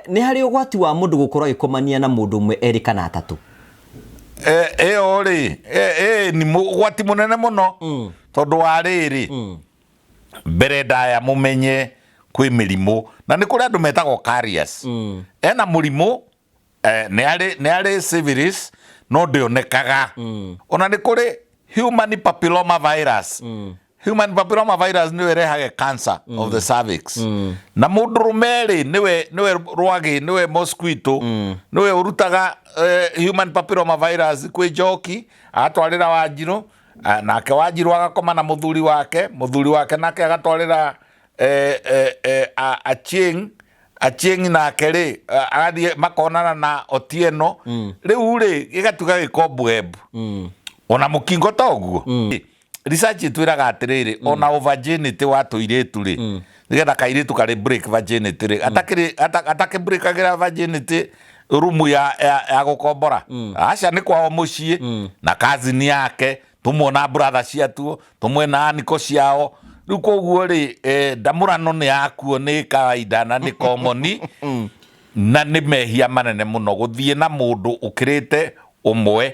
Nĩ harĩ ũgwati wa mũndũ gũkorwo agĩkomania na mũndũ ũmwe, erĩ kana atatũ? Ĩyo rĩ, nĩ ũgwati mũnene mũno, tondũ wa rĩrĩ, mbere ndaya mũmenye kwĩ mĩrimũ, na nĩ kũrĩ andũ metagwo carriers. Ena mũrimũ, nĩ arĩ syphilis no ndĩonekaga. Ona nĩ kũrĩ human papilloma virus. Human papilloma virus nĩyo ĩrehage cancer of the cervix. Na mũndũrũme rĩ, nĩwe rwagĩ, nĩwe mosquito, nĩwe ũrutaga human papilloma virus kwĩ njoki, agatwarĩra Wanjirũ, nake Wanjirũ agakoma na mũthuri wake, mũthuri wake nake agatwarĩra Achieng. Achieng nake rĩ, agathiĩ makonana na Otieno. Rĩu rĩ, gĩgatuĩka gĩkobweb. Ona mũkingo ta ũguo. Research ĩtwĩraga atĩrĩrĩ, ona o virginity wa tũirĩtu rĩ, nĩgetha kairĩtu karĩ break virginity rĩ, atakĩrĩ atakĩ-breakagĩra virginity rumu ya gũkombora, aca, nĩ kwao mũciĩ na cousin yake, tũmwe na brother ciatuo, tũmwe na aniko ciao. Rĩu koguo rĩ, ndamũrano nĩ yakuo, nĩ kawaida na nĩ common, na nĩ mehia manene mũno gũthiĩ na mũndũ ũkĩrĩte ũmwe,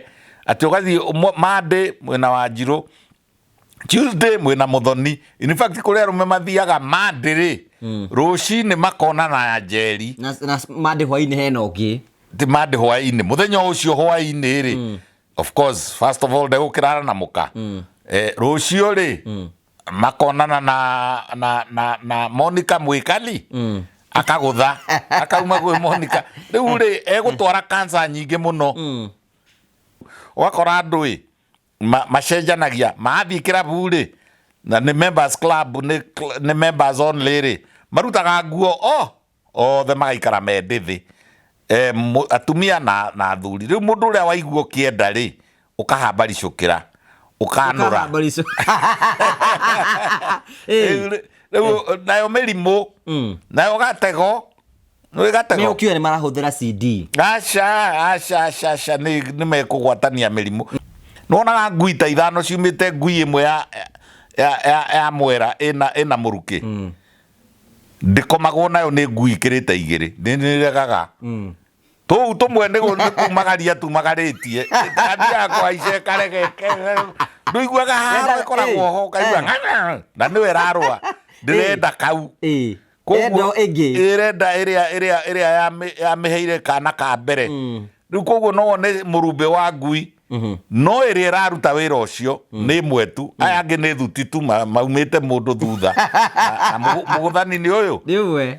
atĩ ũgathiĩ Monday mwĩna Wanjirũ, Tuesday mwĩna Mũthoni. In fact, kũrĩ arũme mathiaga Monday rĩ, rũcinĩ makonana na Njeri. Na Monday hwainĩ hena ũngĩ. Ti Monday hwainĩ, mũthenya ũcio hwainĩ rĩ, of course, first of all, ndegũkĩrara na mũka. Rũciũ rĩ, makonana na Monica Mwikali, akagũtha akauma gwĩ Monica. Rĩu rĩ, egũtwara cancer nyingĩ mũno. Ũgakora andũ ĩ macenjanagia, mathiĩ kĩrabu rĩ, na nĩ members club, nĩ members only rĩ, marutaga nguo o othe, magaikara me ndĩthĩ, atumia na athuri. Rĩu mũndũ ũrĩa waigua ũkĩenda rĩ, ũkahambaricũkĩra, ũkanũra. Rĩu nayo mĩrimũ, nayo gatego, nĩ gatego. Nĩ ũkiuga nĩ marahũthĩra CD? Aca, aca, aca, aca, nĩ mekũgwatania mĩrimũ. Nĩwonaga ngui ta ithano ciumĩte ngui ĩmwe ya mwera ĩna mũrukĩ. Ndĩkomagwo nayo nĩ ngui ikĩrĩte igĩrĩ, nĩ nĩregaga. Tũu tũmwe nĩ kumagaria tumagarĩtie, gathiaga kũhaica ĩkarega, ndũiguaga haro ĩkoragwo ho, ũkaigua ng'ang'a, na nĩwe ĩrarũa, ndĩrenda kau. Koguo ĩndo ĩngĩ. Ĩrenda ĩrĩa yamĩheire kana ka mbere. Rĩu koguo no wone mũrumbĩ wa ngui, no ĩrĩa ĩraruta wĩra ũcio nĩ ĩmwe tu, aya angĩ nĩ thuti tu maumĩte mũndũ thutha. Na mũgũthani nĩ ũyũ. Nĩ ũmwe.